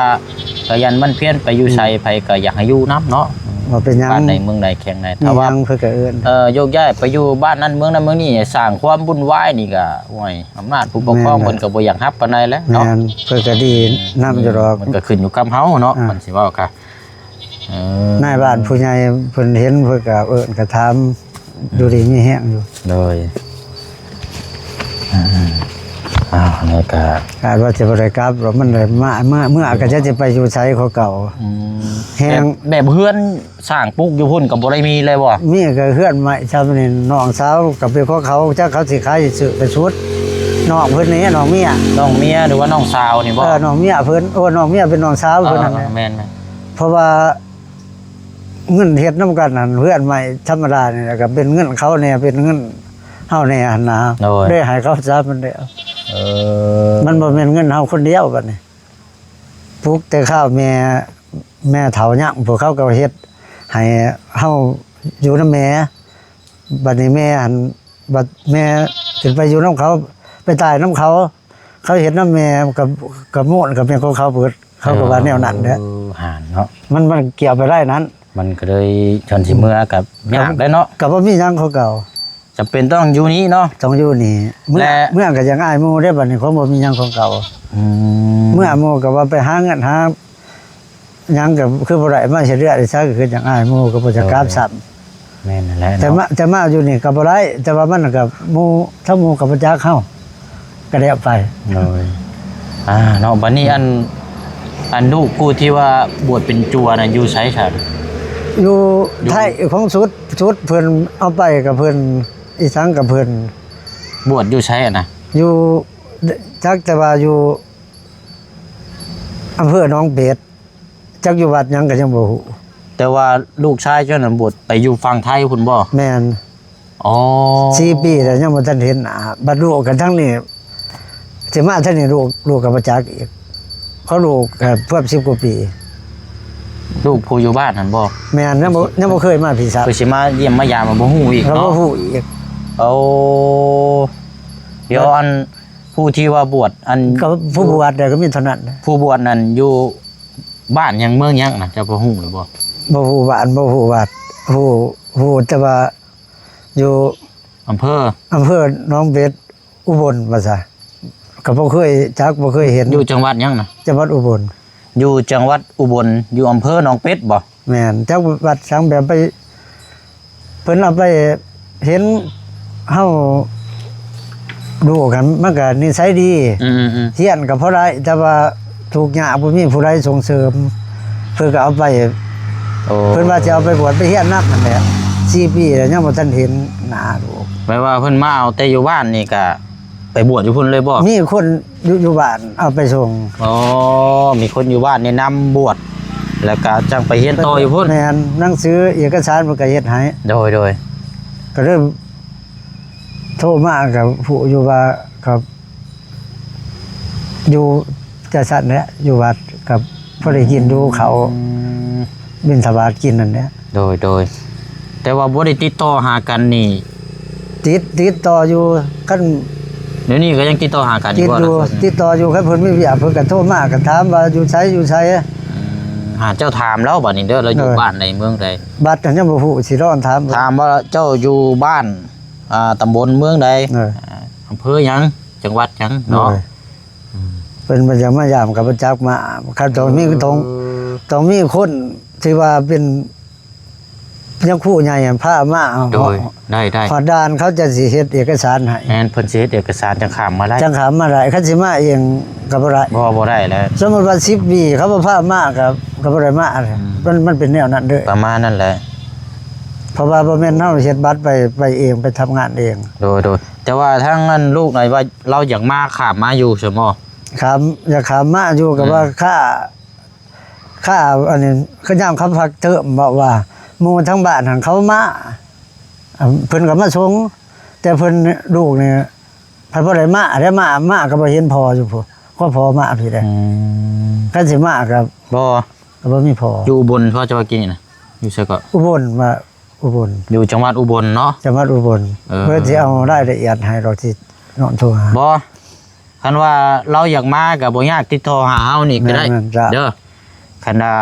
ຂະຫຍັນໝັ່ນພຽນ ໄປຢູ່ໃສ ອືມ ໃຜກໍຢາກໃຫ້ຢູ່ນຳເນາະ ວ່າເປັນຫຍັງ ບ້ານໃດເມືອງໃດແຂວງໃດ ຖ້າວ່າ ມີຫຍັງເພິ່ນກໍເອີ້ນ ເອີ ໂຍກຍ້າຍໄປຢູ່ບ້ານນັ້ນເມືອງນັ້ນເມືອງນີ້ ສ້າງຄວາມວຸ້ນວາຍນີ້ກໍ ໂອ້ຍ ອຳນາດຜູ້ປົກຄອງ ແມ່ນແຫຼະ ເພິ່ນກໍບໍ່ຢາກຮັບປານໃດແຫຼະເນາະ ແມ່ນ ເພິ່ນກໍດີນຳຢູ່ດອກ ອືມ ມັນກໍຂຶ້ນຢູ່ກັບເຮົາເນາະ ອ່າ ມັນຊິເວົ້າກະ ເອີ ນາຍບ້ານຜູ້ໃຫຍ່ເພິ່ນເຫັນ ເພິ່ນກໍເອີ້ນກໍຖາມ ອືມ ຢູ່ດີມີແຮງຢູ່ ໂດຍ ອືມໆ ອ້າວ ອັນນີ້ກໍ ຄາດວ່າຊິບໍ່ໄດ້ກັບດອກ ມັນໄດ້ມາ ເມື່ອ ເມື່ອກໍຈະຊິໄປຢູ່ໃສຄືເກົ່າ ອືມ ແຮງ ແບບ ແບບເຮືອນ ສ້າງປຸກຢູ່ພຸ້ນກໍບໍ່ໄດ້ມີເລີຍບໍ່? ມີກໍເຮືອນໄມ້ຊ່ຳນີ້ ນ້ອງສາວກໍເປັນຂອງເຂົາ ຈັກເຂົາຊິຂາຍຊື້ໄປສຸດ ນ້ອງເພິ່ນນີ້ ນ້ອງເມຍ ນ້ອງເມຍ ຫຼືວ່ານ້ອງສາວນີ້ບໍ່? ເອີ ນ້ອງເມຍເພິ່ນ ໂອ້ ນ້ອງເມຍເປັນນ້ອງສາວເພິ່ນນັ້ນແຫຼະ ເອີ ແມ່ນໆ ເພາະວ່າເງິນເຮັດນຳກັນຫັ້ນ ເຮືອນໄມ້ທຳມະດານີ້ແຫຼະ ກໍເປັນເງິນເຂົາແດ່ ເປັນເງິນເຮົາແດ່ຫັ້ນນະ ໂດຍ ໄດ້ໃຫ້ເຂົາຊະມັນແລ້ວ ເອີ ມັນບໍ່ແມ່ນເງິນເຮົາຄົນດຽວບັດນີ້ ປຸກແຕ່ຄາວແມ່ ແມ່ເຖົ້າຍັງ ພວກເຂົາກໍເຮັດໃຫ້ເຮົາຢູ່ນຳແມ່ ບັດນີ້ແມ່ຫັ້ນ ບັດແມ່ຂຶ້ນໄປຢູ່ນຳເຂົາ ໄປຕາຍນຳເຂົາ ເຂົາເຮັດນຳແມ່ກັບ ກັບມູນກໍແມ່ນຂອງເຂົາເບິດ ເຂົາກໍວ່າແນວນັ້ນແຫຼະ ເອີ ຫັ້ນເນາະ ມັນ ມັນກ່ຽວໄປໄດ້ນັ້ນ ມັນກໍເລີຍ ຄັນຊິເມືອກໍຍາກໄດ໋ເນາະ ກໍບໍ່ມີຫຍັງຂອງເກົ່າ ຈຳເປັນຕ້ອງຢູ່ນີ້ເນາະ ຕ້ອງຢູ່ນີ້ ເມື່ອ ແລະ ເມື່ອກໍຍັງອາຍໝູ່ເດ້ ບັດນີ້ຄົງບໍ່ມີຫຍັງຂອງເກົ່າ ອືມ ເມື່ອໝູ່ກໍວ່າໄປຫາເງິນຫາຫຍັງກໍຄືບໍ່ໄດ້ມາເຮັດເຮືອນເຮັດຊານ ກໍຄືຍັງອາຍໝູ່ ກໍບໍ່ຢາກກັບຊ້ຳ ແມ່ນນັ້ນແຫຼະເນາະ ແຕ່ມາ ແຕ່ມາຢູ່ນີ້ກໍບໍ່ໄດ້ ແຕ່ວ່າມັນກໍໝູ່ ທັງໝູ່ກໍບໍ່ຈັກເຮົາ ກໍແລ້ວໄປ ໂດຍ ອ່າ ເນາະ ບັດນີ້ ອືມ ອັນ ອັນລູກຜູ້ທີ່ວ່າບວດເປັນຈົວນັ້ນຢູ່ໃສຊະ? ຢູ່ ຢູ່ ໄທຂອງສຸດ ສຸດເພິ່ນເອົາໄປກັບເພິ່ນ ອີສັງກັບເພິ່ນ ບວດຢູ່ໃສຫັ້ນນະ? ຢູ່ ຈັກແຕ່ວ່າຢູ່ອຳເພີໜອງເປັດ ຈັກຢູ່ວັດຫຍັງກໍຍັງບໍ່ຮູ້ ແຕ່ວ່າລູກຊາຍເຈົ້ານັ້ນບວດໄປຢູ່ຝັ່ງໄທພຸ້ນບໍ່? ແມ່ນ ອໍ ສີ່ປີແລ້ວຍັງບໍ່ທັນເຫັນໜ້າ ບັດລູກກັນທາງນີ້ ຊິມາທາງນີ້ ລູກ ລູກກໍບໍ່ຈັກອີກ ເຂົາລູກກໍເກືອບສິບກວ່າປີ ລູກຜູ້ຢູ່ບ້ານຫັ້ນບໍ່? ແມ່ນ ຍັງບໍ່ ຍັງບໍ່ເຄີຍມາພີ້ຊ້ຳ ເພິ່ນຊິມາຢ້ຽມມາຢາມບໍ່ຮູ້ອີກເນາະ ບໍ່ຮູ້ອີກ ໂອ້ ດຽວອັນ ຜູ້ທີ່ວ່າບວດ ອັນ ກໍຜູ້ບວດແລ້ວກໍມີເທົ່ານັ້ນ ຜູ້ບວດນັ້ນຢູ່ບ້ານຫຍັງເມືອງຫຍັງນະ ເຈົ້າພໍຮູ້ຫຼືບໍ່? ບໍ່ຮູ້ບ້ານ ບໍ່ຮູ້ວັດ ຮູ້ ຮູ້ແຕ່ວ່າຢູ່ອຳເພີ ອຳເພີໜອງເປັດ ອຸບົນວ່າຊະ ກໍບໍ່ເຄີຍຈັກ ບໍ່ເຄີຍເຫັນ ຢູ່ຈັງຫວັດຫຍັງນະ? ຈັງຫວັດອຸບົນ ຢູ່ຈັງຫວັດອຸບົນ ຢູ່ອຳເພີໜອງເປັດບໍ່? ແມ່ນ ຈັກວັດສັງ ແບບໄປ ເພິ່ນເອົາໄປເຫັນເຮົາ ລູກຫັ້ນມັນກໍນິໄສດີ ອືມໆໆ ຮຽນກໍພໍໄດ້ ແຕ່ວ່າທຸກຍາກ ບໍ່ມີຜູ້ໃດສົ່ງເສີມ ເພິ່ນກໍເອົາໄປ ໂອ້ ເພິ່ນວ່າຊິເອົາໄປບວດໄປຮຽນນຳຫັ້ນແຫຼະ ສີ່ປີແລ້ວຍັງບໍ່ທັນເຫັນໜ້າລູກ ແປວ່າເພິ່ນມາເອົາແຕ່ຢູ່ບ້ານນີ້ກະ ໄປບວດຢູ່ພຸ້ນເລີຍບໍ່? ມີຄົນຢູ່ ຢູ່ບ້ານເອົາໄປສົ່ງ ອໍ ມີຄົນຢູ່ບ້ານແນະນຳບວດ ແລ້ວກະຈັ່ງໄປຮຽນຕໍ່ຢູ່ພຸ້ນ ແມ່ນ ໜັງສືເອກະສານເພິ່ນກະເຮັດໃຫ້ ໂດຍໆ ກະເລີຍໂທມາກະຮູ້ຢູ່ວ່າ ກະຢູ່ຈັ່ງຊັ້ນແຫຼະ ຢູ່ວັດກະພໍໄດ້ກິນຢູ່ເຂົ້າ ອືມ ບິນທະບາດກິນນັ້ນແຫຼະ ໂດຍໆ ແຕ່ວ່າບໍ່ໄດ້ຕິດຕໍ່ຫາກັນນີ້ ຕິດ ຕິດຕໍ່ຢູ່ ຄັນ ດຽວນີ້ກໍຍັງຕິດຕໍ່ຫາກັນຢູ່ບໍ່? ຕິດຢູ່ ຕິດຕໍ່ຢູ່ ຄັນເພິ່ນມີວຽກ ເພິ່ນກໍໂທມາ ກໍຖາມວ່າຢູ່ໃສ ຢູ່ໃສ ອືມ ຫາເຈົ້າຖາມລາວບັດນີ້ເດີ ລາວຢູ່ ເອີ ບ້ານໃດເມືອງໃດ? ບັດນັ້ນຍັງບໍ່ຮູ້ ຊິລອງຖາມ ຖາມວ່າເຈົ້າຢູ່ບ້ານ ອ່າ ຕຳບົນເມືອງໃດ? ເອີ ອ່າ ອຳເພີຫຍັງ ຈັງຫວັດຫຍັງເນາະ? ເອີ ອືມ ເພິ່ນບໍ່ຢາກມາຢາມກໍບໍ່ຈັກມາ ຄັນຕ້ອງມີ ເອີ ຕ້ອງ ຕ້ອງມີຄົນທີ່ວ່າເປັນ ພະຍາຄູໃຫຍ່ຫັ້ນພາມາ ໂດຍ ຮອດ ໄດ້ໆ ຮອດດ່ານເຂົາຈະຊິເຮັດເອກະສານໃຫ້ ແມ່ນ ເພິ່ນຊິເຮັດເອກະສານຈັ່ງຂ້າມມາໄດ້ ຈັ່ງຂ້າມມາໄດ້ ຄັນຊິມາເອງກໍບໍ່ໄດ້ ບໍ່ ບໍ່ໄດ້ແລ້ວ ສົມມຸດວ່າສິບປີເຂົາບໍ່ພາມາກໍ ກໍບໍ່ໄດ້ມາ ອືມ ມັນ ມັນເປັນແນວນັ້ນເດີ ປະມານນັ້ນແຫຼະ ເພາະວ່າບໍ່ແມ່ນເຮົາເຮັດບັດໄປ ໄປເອງ ໄປທຳງານເອງ ໂດຍໆ ແຕ່ວ່າທາງອັນລູກນະວ່າລາວຢາກມາ ຂ້າມມາຢູ່ຊັ້ນບໍ່? ຂ້າມ ຢາກຂ້າມມາຢູ່ ກໍວ່າ ອືມ ຄ່າ ຄ່າອັນນີ້ ຄືຍາມເຂົາພັກເທີມ ເວົ້າວ່າໝູ່ທາງບ້ານຫັ້ນເຂົາມາ ເພິ່ນກໍມາສົ່ງ ແຕ່ເພິ່ນ ລູກນີ້ພັດບໍ່ໄດ້ມາເດ້ ມາ ມາກໍບໍ່ເຫັນພໍ່ຢູ່ພຸ້ນ ກໍພໍ່ມາພີ້ເດ້ ອືມ ຄັນຊິມາກໍ ບໍ່ ກໍບໍ່ມີພໍ່ ຢູ່ອຸບົນບໍ່ ເຈົ້າວ່າກີ້ນີ້ນະ ຢູ່ໃສເກາະ? ອຸບົນວ່າ ອຸບົນ ຢູ່ຈັງຫວັດອຸບົນເນາະ ຈັງຫວັດອຸບົນ. ເອີ ເພິ່ນຊິເອົາລາຍລະອຽດໃຫ້ ດອກ ຊິເນາະ ໂທຫາ. ບໍ່ ຄັນວ່າລາວຢາກມາກໍບໍ່ຍາກ ຕິດຕໍ່ຫາເຮົານີ້ກໍໄດ້ ແມ່ນໆ ເດີ. ຄັນວ່າ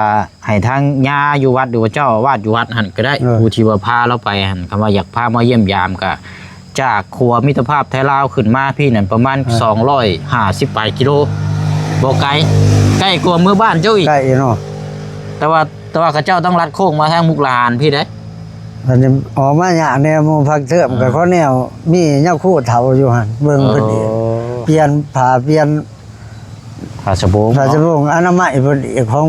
ໃຫ້ທາງຍາຢູ່ວັດ ຫຼືວ່າເຈົ້າອາວາດຢູ່ວັດຫັ້ນກໍໄດ້ ເອີ ຜູ້ທີ່ວ່າພາລາວໄປຫັ້ນ ຄັນວ່າຢາກພາມາຢ້ຽມຢາມກໍ ຈາກຂົວມິດຕະພາບໄທລາວຂຶ້ນມາພີ້ນັ້ນ ປະມານ ເອີ ສອງຮ້ອຍຫ້າສິບປາຍກິໂລ ບໍ່ໄກ ໃກ້ກວ່າເມືອບ້ານເຈົ້າອີກ ໃກ້ເນາະ. ແຕ່ວ່າ ແຕ່ວ່າເຂົາເຈົ້າຕ້ອງລັດໂຄ້ງມາທາງມຸກດາຫານພີ້ເດ້. ອັນນີ້ອອກມາຍາກແດ່ ໝູ່ພັກເທີມ ອ່າ ກໍຂໍແນວ ມີຍາຄູເຖົ້າຢູ່ຫັ້ນ ເບິ່ງເພິ່ນອີກ ອໍ ປ່ຽນຜ້າ ປ່ຽນ ຜ້າສະໂບງ ຜ້າສະໂບງ ເນາະ ອະນາໄມເພິ່ນອີກ ຂອງ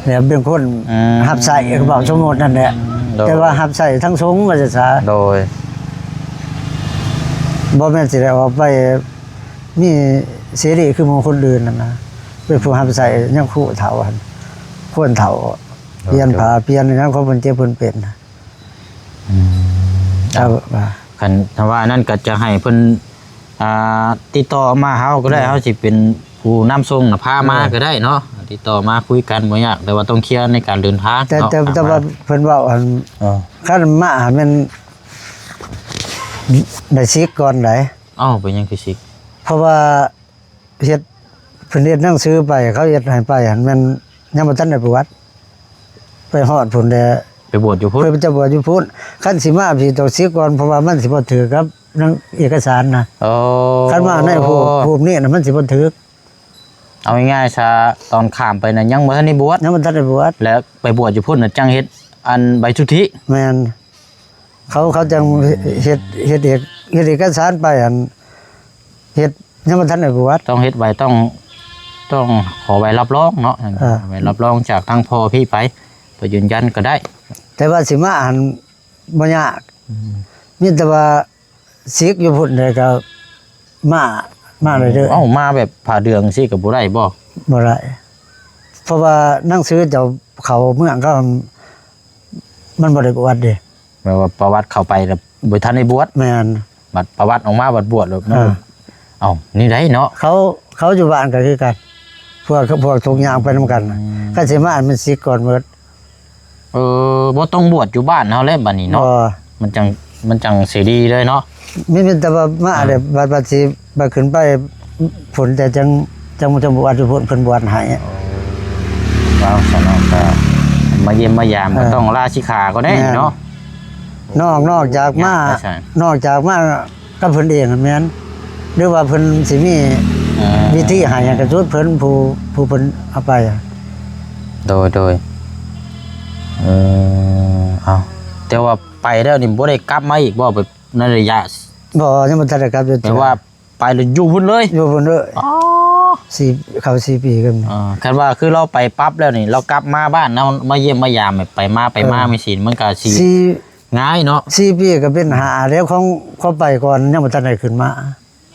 ແບບເປັນຄົນ ອືມ ຮັບໃຊ້ ເວົ້າສົມມຸດນັ້ນແຫຼະ ໂດຍ ແຕ່ວ່າຮັບໃຊ້ທັງສົງວ່າຊັ້ນຊະ ໂດຍ ບໍ່ແມ່ນຊິໄດ້ອອກໄປມີເສລີຄືໝູ່ຄົນອື່ນນັ້ນນະ ເປັນຜູ້ຮັບໃຊ້ຍາຄູເຖົ້າຫັ້ນ ຄົນເຖົ້າ ໂດຍ ປ່ຽນຜ້າ ໂດຍ ປ່ຽນຫຍັງຂອງເພິ່ນເຈັບເພິ່ນເປັນນະ ອືມ ເຈົ້າວ່າ ຄັນຖ້າວ່ານັ້ນກໍຈະໃຫ້ເພິ່ນ ອ່າ ຕິດຕໍ່ມາເຮົາກໍໄດ້ ໂດຍ ເຮົາຊິເປັນຜູ້ນຳສົ່ງນະ ພາມາ ໂດຍ ກໍໄດ້ເນາະ ຕິດຕໍ່ມາຄຸຍກັນບໍ່ຍາກ ແຕ່ວ່າຕ້ອງເຄຍໃນການເດີນທາງ ແຕ່ ເນາະ ແຕ່ ແຕ່ວ່າເພິ່ນເວົ້າອັນ ເອີ ຄັນມາຫັ້ນແມ່ນໄດ້ສິກກ່ອນໃດ໋. ເອົ້າ ເປັນຫຍັງຄືສິກ? ເພາະວ່າ ເຮັດ ເພິ່ນເຮັດໜັງສືໄປ ເຂົາເຮັດໃຫ້ໄປຫັ້ນແມ່ນຍັງບໍ່ທັນໄດ້ບວດ ໄປຮອດພຸ້ນແລ້ວ ໄປບວດຢູ່ພຸ້ນ ເພິ່ນຈະບວດຢູ່ພຸ້ນ ຄັນຊິມາພີ້ຕ້ອງສິກກ່ອນ ເພາະວ່າມັນຊິບໍ່ຖືກກັບໜັງເອກະສານນະ ໂອ້ ຄັນມາໃນຮູບ ຮູບນີ້ນະ ມັນຊິບໍ່ຖືກ ເອົາງ່າຍໆຊະ ຕອນຂ້າມໄປນະຍັງບໍ່ທັນໄດ້ບວດ ຍັງບໍ່ທັນໄດ້ບວດ ແລ້ວໄປບວດຢູ່ພຸ້ນນະ ຈັ່ງເຮັດອັນໃບສຸດທິ ແມ່ນ ເຂົາ ເຂົາຈັ່ງເຮັດ ເຮັດເອກ ເຮັດເອກະສານໄປຫັ້ນ ເຮັດຍັງບໍ່ທັນໄດ້ບວດ ຕ້ອງເຮັດໃບ ຕ້ອງ ຕ້ອງຂໍໃບຮັບຮອງເນາະ ເອີ ໃບຮັບຮອງຈາກທາງພໍ່ພີ້ໄປ ໄປຢືນຢັນກໍໄດ້ ແຕ່ວ່າຊິມາຫັ້ນບໍ່ຍາກ ອືມ ມີແຕ່ວ່າສິກຢູ່ພຸ້ນແລ້ວກໍມາ ມາເລື້ອຍໆ ເອົ້າ ມາແບບຜ່າເດືອງຊີ້ກໍບໍ່ໄດ້ບໍ່? ບໍ່ໄດ້ ເພາະວ່າໜັງສືເຈົ້າເຂົ້າເມືອງເຂົາ ມັນບໍ່ໄດ້ບວດເດ້ ແປວ່າປະຫວັດເຂົ້າໄປແລ້ວບໍ່ທັນໄດ້ບວດ ແມ່ນ ບັດປະຫວັດອອກມາບັດບວດແລ້ວ ອ່າ ເອົ້າ ນີ້ໄດ້ເນາະ ເຂົາ ເຂົາຢູ່ບ້ານກໍຄືກັນ ພວກ ພວກທຸກຢ່າງໄປນຳກັນ ອືມ ຄັນຊິມາມັນສິກກ່ອນເໝິດ ເອີ ບໍ່ຕ້ອງບວດຢູ່ບ້ານເຮົາແລ້ວບັດນີ້ເນາະ ບໍ່ ມັນຈັ່ງ ມັນຈັ່ງຊິດີເລີຍເນາະ ມີ ມີແຕ່ວ່າມາ ອ່າ ແລ້ວ ບັດ ບັດຊິ ບັດຂຶ້ນໄປພຸ້ນ ແຕ່ຈັ່ງ ຈັ່ງ ຈັ່ງບວດຢູ່ພຸ້ນ ເພິ່ນບວດໃຫ້ ເອີ ວ່າຊັ້ນເນາະ ກໍມາຢ້ຽມມາຢາມ ເອີ ກໍຕ້ອງລາສິກຂາກໍໄດ້ ແມ່ນ ເນາະ ນອກ ນອກຈາກມາ ຍາກໄປໃສ ນອກຈາກມາກັບເພິ່ນເອງຫັ້ນແມ່ນ ຫຼືວ່າເພິ່ນຊິມີ ເອີ ວິທີໃຫ້ຫຍັງກໍສຸດເພິ່ນ ຜູ້ ຜູ້ເພິ່ນເອົາໄປ ໂດຍ ໂດຍ ເອີ ເອົາ ແຕ່ວ່າໄປແລ້ວນີ້ບໍ່ໄດ້ກັບມາອີກບໍ່? ແບບໃນໄລຍະ ບໍ່ ຍັງບໍ່ທັນໄດ້ກັບຢູ່ເທື່ອ ແຕ່ວ່າ ໄປແລ້ວຢູ່ພຸ້ນເລີຍ ຢູ່ພຸ້ນເລີຍ ອໍ ສີ່ ເຂົ້າສີ່ປີກັນ ອ່າ ຄັນວ່າຄືລາວໄປປັບແລ້ວນີ້ ລາວກັບມາບ້ານເຮົາ ມາຢ້ຽມມາຢາມ ໄປມາ ໄປມາ ເອີ ແມ່ນຊິ ມັນກໍຊິ ສີ່ ງ່າຍເນາະ ສີ່ປີກໍເປັນຫ້າແລ້ວ ຂອງ ຂອງໄປກ່ອນ ຍັງບໍ່ທັນໄດ້ຂຶ້ນມາ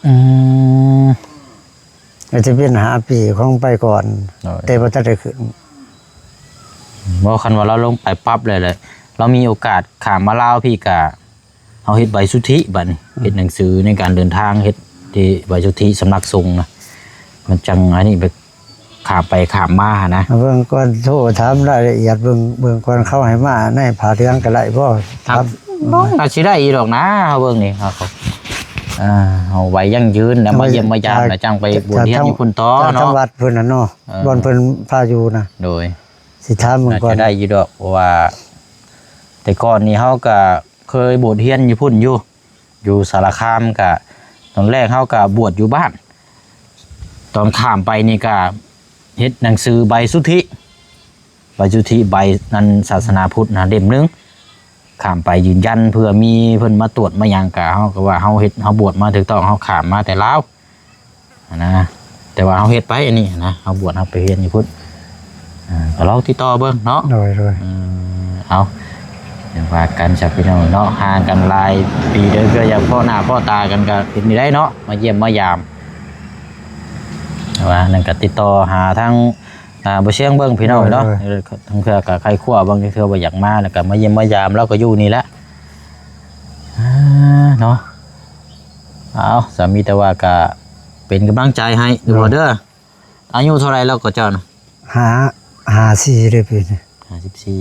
ອືມ ກໍຈະເປັນຫ້າປີຂອງໄປກ່ອນ ໂດຍ ແຕ່ບໍ່ທັນໄດ້ຂຶ້ນ ບໍ່ ຄັນວ່າລາວລົງໄປປັບແລ້ວ ແລ້ວລາວມີໂອກາດຂ້າມມາລາວພີ້ ກະ ເຮົາເຮັດໃບສຸດທິບັດນີ້ ອືມ ເຮັດໜັງສືໃນການເດີນທາງ ເຮັດທີ່ໃບສຸດທິສຳນັກສົງນະ ມັນຈັ່ງອັນນີ້ໄປ ຂ້າມໄປຂ້າມມາຫັ້ນນະ ເບິ່ງກ່ອນ ໂທຖາມລາຍລະອຽດເບິ່ງ ເບິ່ງກ່ອນ ເຂົາໃຫ້ມາໃນຜ້າເຫຼືອງກໍໄດ້ບໍ່? ຖາມ ລອງ ອາດຊິໄດ້ຢູ່ດອກນະ ເຮົາເບິ່ງນີ້ ເຮົາ ອ່າ ເຮົາໄວ້ຢັ້ງຢືນ ແລ້ວມາຢ້ຽມມາຢາມ ແລ້ວຈັ່ງໄປບວດຮຽນຢູ່ພຸ້ນຕໍ່ເນາະ ທາງວັດເພິ່ນນະເນາະ ເອີ ບ່ອນເພິ່ນພາຢູ່ນະ ໂດຍ ຊິຖາມເບິ່ງກ່ອນ ອາດຈະໄດ້ຢູ່ດອກ ເພາະວ່າແຕ່ກ່ອນນີ້ເຮົາກໍ ເຄີຍບວດຮຽນຢູ່ພຸ້ນຢູ່ ຢູ່ສາລະຄາມ ກະຕອນແລກເຮົາກະບວດຢູ່ບ້ານ ຕອນຂ້າມໄປນີ້ກະເຮັດໜັງສືໃບສຸດທິ ໃບສຸດທິ ໃບນັ້ນສາສະໜາພຸດນະ ເຫຼັ້ມໜຶ່ງ ຂ້າມໄປຢືນຢັນ ເພື່ອມີເພິ່ນມາຕວດມາຫຍັງ ກະເຮົາກໍວ່າເຮົາເຮັດ ເຮົາບວດມາຖືກຕ້ອງ ເຮົາຂ້າມມາແຕ່ລາວ ຫັ້ນນະ ແຕ່ວ່າເຮົາເຮັດໄປອັນນີ້ຫັ້ນນະ ເຮົາບວດເຮົາໄປຮຽນຢູ່ພຸ້ນ ອ່າ ກໍລອງຕິດຕໍ່ເບິ່ງເນາະ ໂດຍ ໂດຍ ເອີ ເອົາ ຈັ່ງວ່າກັນຊະພີ່ນ້ອງເນາະ ຫ່າງກັນຫຼາຍປີເດີ ເພື່ອຢາກພໍ້ໜ້າພໍ້ຕາກັນກໍເປັນໄດ້ເນາະ ມາຢ້ຽມມາຢາມ ແຕ່ວ່ານັ້ນກໍຕິດຕໍ່ຫາທາງ ອ່າ ບໍ່ຊຽງເບິ່ງພີ່ນ້ອງເນາະ ໂດຍ ເອີ ທາງເທື່ອກໍໄຂ້ຄວ້າເບິ່ງ ທາງເທື່ອບໍ່ຢາກມາ ແລ້ວກໍມາຢ້ຽມມາຢາມ ລາວກໍຢູ່ນີ້ແຫຼະ ອ່າ ເນາະ ເອົາ ສາມີແຕ່ວ່າກະເປັນກຳລັງໃຈໃຫ້ ໂດຍ ເດີ ອາຍຸເທົ່າໃດແລ້ວກໍເຈົ້ານະ? ຫ້າ ຫ້າສີ່ເດ້ປີນີ້ ຫ້າສິບສີ່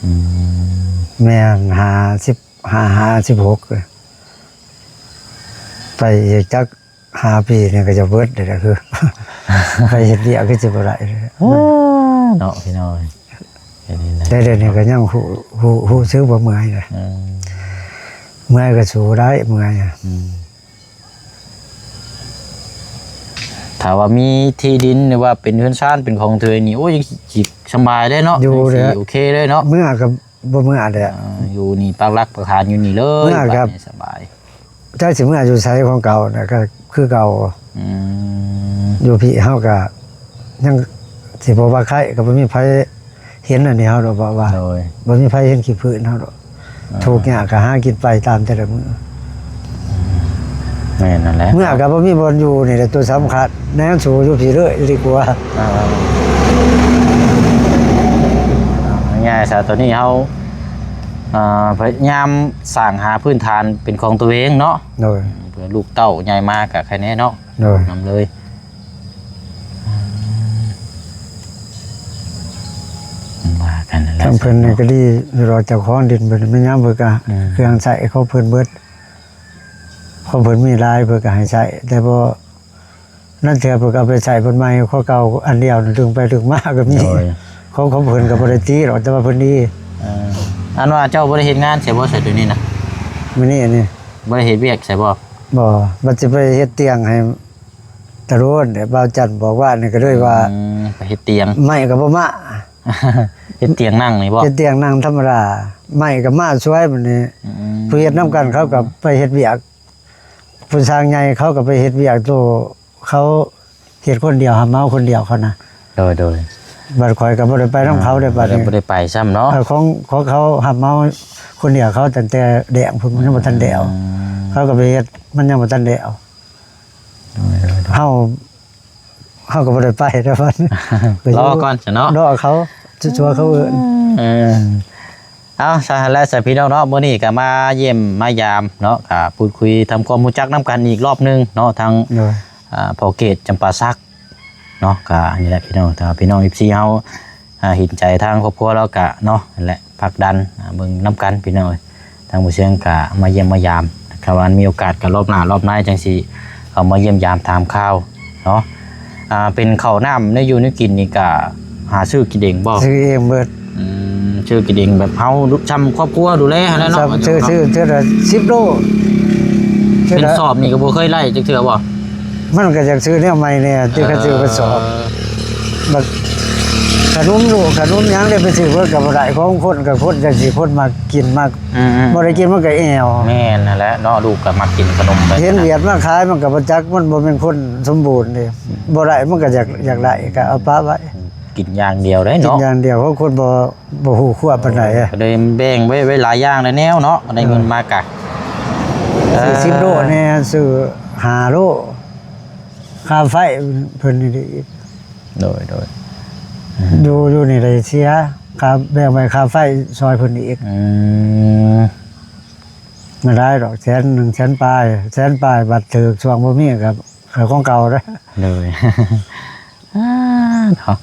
ອືມ ແມ່ນ ຫ້າສິບຫ້າ ຫ້າສິບຫົກ ໄປອີກຈັກຫ້າປີນີ້ກໍຈະເບິດແລ້ວ ຄືໄປເຮັດວຽກຄືຊິບໍ່ໄດ້ ໂອ້ ເນາະ ພີ່ນ້ອງ ເປັນຈັ່ງໃດ ແຕ່ດຽວນີ້ກໍຍັງຮູ້ ຮູ້ ຮູ້ສຶກວ່າເມື່ອຍນະ ເອີ ເມື່ອຍກໍສູ້ໄດ້ ເມື່ອຍ ອືມ ຖ້າວ່າມີທີ່ດິນ ຫຼືວ່າເປັນເຮືອນຊານເປັນຂອງຕົວເອງນີ້ ໂອ້ຍ ຍັງຊິສະບາຍເດ້ເນາະ ຢູ່ເດ້ ຍັງຊິໂອເຄເດ້ເນາະ ເມື່ອກໍບໍ່ເມື່ອແຫຼະ ເອີ ຢູ່ນີ້ປັກຫຼັກປັກຖານຢູ່ນີ້ເລີຍ ເມື່ອກໍ ບາດນີ້ສະບາຍ ຈັກຊິເມື່ອຢູ່ໃສ ຂອງເກົ່ານະກໍຄືເກົ່າ ອືມ ຢູ່ພີ້ເຮົາກໍຍັງຊິບໍ່ວ່າໃຄ ກໍບໍ່ມີໃຜ ເຫັນອັນນີ້ເຮົາດອກ ເວົ້າວ່າ ໂດຍ ບໍ່ມີໃຜເຫັນຂີ້ພື້ນເຮົາດອກ ອ່າ ທຸກຍາກກໍຫາກິນໄປຕາມແຕ່ລະມື້ ແມ່ນນັ້ນແຫຼະ ເມື່ອກໍບໍ່ມີບ່ອນຢູ່ນີ້ແຫຼະຕົວສຳຄັນ ແນມສູ່ຢູ່ພີ້ເລີຍດີກວ່າ ອ່າ ງ່າຍໆຊະ ຕອນນີ້ເຮົາ ອ່າ ພະຍາຍາມສ້າງຫາພື້ນຖານເປັນຂອງຕົວເອງເນາະ ໂດຍ ເພື່ອລູກເຕົ້າໃຫຍ່ມາກໍໃຄແນ່ເນາະ ໂດຍ ນຳເລີຍ ວ່າກັນນັ້ນແຫຼະ ທາງເພິ່ນນີ້ກໍດີຢູ່ດອກ ເຈົ້າຂອງດິນເພິ່ນ ແມ່ນຫຍັງເພິ່ນກໍ ອືມ ເຄື່ອງໃຊ້ຂອງເພິ່ນເບິດ ຂອງເພິ່ນມີຫຼາຍເພິ່ນກໍໃຫ້ໃຊ້ ແຕ່ບໍ່ ລາງເທື່ອເພິ່ນກໍເອົາໄປໃຊ້ເພິ່ນໃໝ່ ຂອງເກົ່າອັນດຽວດຶງໄປດຶງມາກໍມີ ໂດຍ ຂອງ ຂອງເພິ່ນກໍບໍ່ໄດ້ຕິດອກ ແຕ່ວ່າເພິ່ນດີ ເອີ ອັນວ່າເຈົ້າບໍ່ໄດ້ເຮັດງານໃສບໍ່ ໃສດຽວນີ້ນະ ມື້ນີ້ນີ້ ບໍ່ໄດ້ເຮັດວຽກໃສບໍ່? ບໍ່ ວ່າຊິໄປເຮັດຕຽງໃຫ້ ຕະໂລນ ແລ້ວບ່າວຈັນບອກວ່ານີ້ ກໍເລີຍວ່າ ອືມ ໄປເຮັດຕຽງ ໄມ້ກໍບໍ່ມາ ເຮັດຕຽງນັ່ງນີ້ບໍ່? ເຮັດຕຽງນັ່ງທຳມະດາ ໄມ້ກໍມາຊ່ວຍບັດນີ້ ອືມ ຜູ້ເຮັດນຳກັນເຂົາກໍໄປເຮັດວຽກ ຜູ້ຊ່າງໃຫຍ່ເຂົາກໍໄປເຮັດວຽກໂຕ ເຂົາເຮັດຄົນດຽວ ຮັບເໝົາຄົນດຽວເຂົານະ ໂດຍໆ ບັດຂ້ອຍກໍບໍ່ໄດ້ໄປນຳເຂົາເດ້ ອ່າ ບັດນີ້ ບໍ່ໄດ້ໄປຊ້ຳເນາະ ເອີ ຂອງ ຂອງເຂົາຮັບເໝົາຄົນດຽວເຂົາ ຕັ້ງແຕ່ແດງພຸ້ນ ມັນຍັງບໍ່ທັນແລ້ວ ອືມ ເຂົາກໍໄປເຮັດ ມັນຍັງບໍ່ທັນແລ້ວ ໂດຍໆໆ ເຮົາ ເຮົາກໍບໍ່ໄດ້ໄປແລ້ວ ລໍກ່ອນຊະເນາະ ລໍເຂົາ ຊົ່ວໆເຂົາເອີ້ນ ເອີ ເອົາ ຊັ້ນແຫຼະຊະພີ່ນ້ອງເນາະ ມື້ນີ້ກໍມາຢ້ຽມມາຢາມເນາະ ກໍພູດຄຸຍທຳຄວາມຮູ້ຈັກນຳກັນອີກລອບໜຶ່ງເນາະ ທາງ ໂດຍ ອ່າ ພໍ່ເກດ ຈຳປາສັກ ເນາະ ກໍນີ້ແຫຼະພີ່ນ້ອງ ຖ້າວ່າພີ່ນ້ອງເອັຟຊີເຮົາ ອ່າ ເຫັນໃຈທາງຄອບຄົວລາວກະເນາະ ນັ້ນແຫຼະ ຜັກດັນ ອ່າ ເບິ່ງນຳກັນພີ່ນ້ອງເອີຍ ທາງບໍ່ຊຽງກະມາຢ້ຽມມາຢາມ ຖ້າວ່າມີໂອກາດກະລອບໜ້າລອບໃນຈັ່ງຊິເຂົ້າມາຢ້ຽມຢາມຖາມຂ່າວເນາະ ອ່າ ເປັນເຂົ້ານ້ຳແນວຢູ່ແນວກິນນີ້ກະຫາຊື້ກິນເອງບໍ່? ຊື້ເອງເບິດ ອືມ ຊື້ກິນເອງແບບເຮົາ ຊ່ຳຄອບຄົວດູແລຫັ້ນແຫຼະເນາະ ຊື້ ຊື້ເທື່ອລະສິບໂລ ເປັນສອບນີ້ກໍບໍ່ເຄີຍໄລ່ຈັກເທື່ອບໍ່? ມັນກໍຢາກຊື້ແນວໃໝ່ແດ່ ທີ່ເຂົາຊື້ເປັນສອບ ເອີ ບັດຂະໜົມລູກຂະໜົມຫຍັງໄດ້ໄປຊື້ເພິ່ນກໍບໍ່ໄດ້ ຂອງຄົນກໍຄົນຈັ່ງຊີ້ ຄົນມັກກິນມັກ ອືມໆ ບໍ່ໄດ້ກິນມັນກໍແອວ ແມ່ນຫັ້ນແຫຼະເນາະ ລູກກໍມັກກິນຂະໜົມ ເຫັນຫວຽດມາຂາຍ ມັນກໍບໍ່ຈັກ ມັນບໍ່ແມ່ນຄົນສົມບູນເດ້ ບໍ່ໄດ້ມັນກໍຢາກ ຢາກໄດ້ກໍເອົາປະໄວ້ ກິນຢ່າງດຽວເດ້ເນາະ ກິນຢ່າງດຽວ ຂອງຄົນບໍ່ ບໍ່ຮູ້ຄວາມປານໃດ ກໍໄດ້ແບ່ງໄວ້ ໄວ້ຫຼາຍຢ່າງຫຼາຍແນວເນາະ ໄດ້ເງິນມາກະ ເອີ ຊື້ສິບໂລແດ່ ຊື້ຫ້າໂລ ຄ່າໄຟເພິ່ນນີ້ອີກ ໂດຍໆ ຢູ່ ຢູ່ນີ້ໄດ້ເສຍ ຄ່າ ແບ່ງໄວ້ຄ່າໄຟຊ່ອຍເພິ່ນອີກ ອືມ ບໍ່ໄດ້ດອກ ແສນໜຶ່ງ ແສນປາຍ ແສນປາຍ ບັດຖືກຊ່ວງບໍ່ມີກໍ ກໍຂອງເກົ່າເດ້ ໂດຍ ອ່າ ເນາະ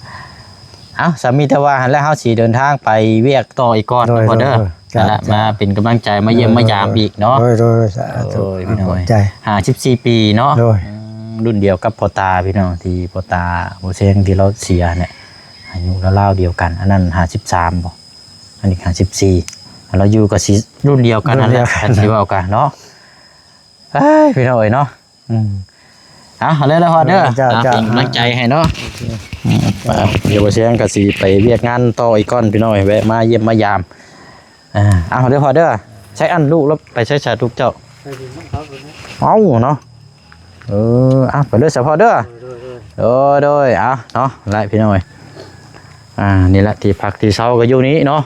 ເອົ້າ ສາມີແຕ່ວ່າຫັ້ນແຫຼະ ເຮົາຊິເດີນທາງໄປວຽກຕໍ່ອີກກ່ອນ ໂດຍ ເນາະ ໂດຍ ເດີ ໂດຍ ນັ້ນແຫຼະ ສາທຸ ມາເປັນກຳລັງໃຈ ມາຢ້ຽມ ໂດຍ ມາຢາມອີກເນາະ ໂດຍ ໂດຍ ສາທຸ ໂອ້ຍ ພີ່ນ້ອງເອີຍ ຂອບໃຈ ຫ້າສິບສີ່ປີເນາະ ໂດຍ ອືມ ລຸ້ນດຽວກັບພໍ່ຕາ ພີ່ນ້ອງ ທີ່ພໍ່ຕາບໍ່ແຊງທີ່ລາວເສຍແຫຼະ ອາຍຸລາວໆດຽວກັນ ອັນນັ້ນຫ້າສິບສາມບໍ່ ອັນນີ້ຫ້າສິບສີ່ ລາວຢູ່ກໍຊິລຸ້ນດຽວກັນຫັ້ນແຫຼະ ລຸ້ນດຽວກັນ ຄັນຊິເວົ້າກັນເນາະ ເອີຍ ພີ່ນ້ອງເອີຍເນາະ ອືມ ເອົາ ເອົາເລີຍເດີພໍ່ເດີ ເອີ ເຈົ້າ ເຈົ້າ ເປັນກຳລັງໃຈໃຫ້ເນາະ ໂອເຄ ອືມ ໄປ ດຽວບໍ່ຊຽງກໍຊິໄປວຽກງານຕໍ່ອີກກ່ອນ ພີ່ນ້ອງເອີຍ ແວະມາຢ້ຽມມາຢາມ ອ່າ ເອົາເດີພໍ່ເດີ ໃຊ້ອັນລູກແລ້ວໄປໃຊ້ສາທຸກເຈົ້າ ໄປເບິ່ງນຳເຂົາເບິ່ງນະ ເອົາເນາະ ເອີ ເອົາ ໄປເດີສາພໍ່ເດີ ໂດຍ ໂດຍ ເອົາເນາະ ຫຼາຍພີ່ນ້ອງເອີຍ ອ່າ ນີ້ແຫຼະທີ່ພັກທີ່ເຊົາກໍຢູ່ນີ້ເນາະ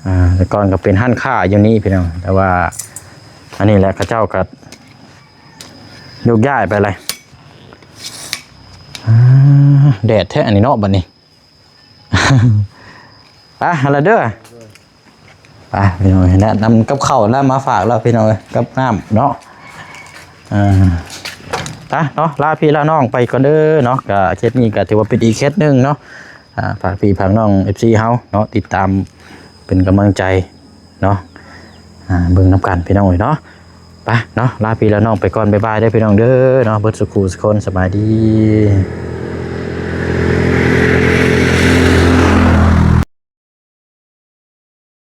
ອ່າ ແຕ່ກ່ອນກໍເປັນຮ້ານຄ້າຢູ່ນີ້ພີ່ນ້ອງ ແຕ່ວ່າອັນນີ້ແຫຼະ ເຂົາເຈົ້າກໍ ໂຍກຍ້າຍໄປເລີຍ ອ່າ ແດດແທ້ອັນນີ້ເນາະ ບັດນີ້ ໄປຫັ້ນລະເດີ ໄປພີ່ນ້ອງເອີຍ ແນະນຳກັບເຂົ້າແລ້ວມາຝາກແລ້ວພີ່ນ້ອງເອີຍ ກັບນ້ຳເນາະ ອ່າ ໄປເນາະ ລາພີ່ລານ້ອງໄປກ່ອນເດີເນາະ ກະເຂດນີ້ກະຖືວ່າເປັນອີກເຂດໜຶ່ງເນາະ ອ່າ ຝາກພີ່ຝາກນ້ອງເອັຟຊີເຮົາເນາະ ຕິດຕາມ ເປັນກຳລັງໃຈເນາະ ອ່າ ເບິ່ງນຳກັນພີ່ນ້ອງເອີຍເນາະ. ໄປເນາະ ລາພີ່ລານ້ອງໄປກ່ອນ ບາຍບາຍເດີພີ່ນ້ອງເດີເນາະ ເບິດສູ່ຄູ່ສູ່ຄົນ ສະບາຍດີ.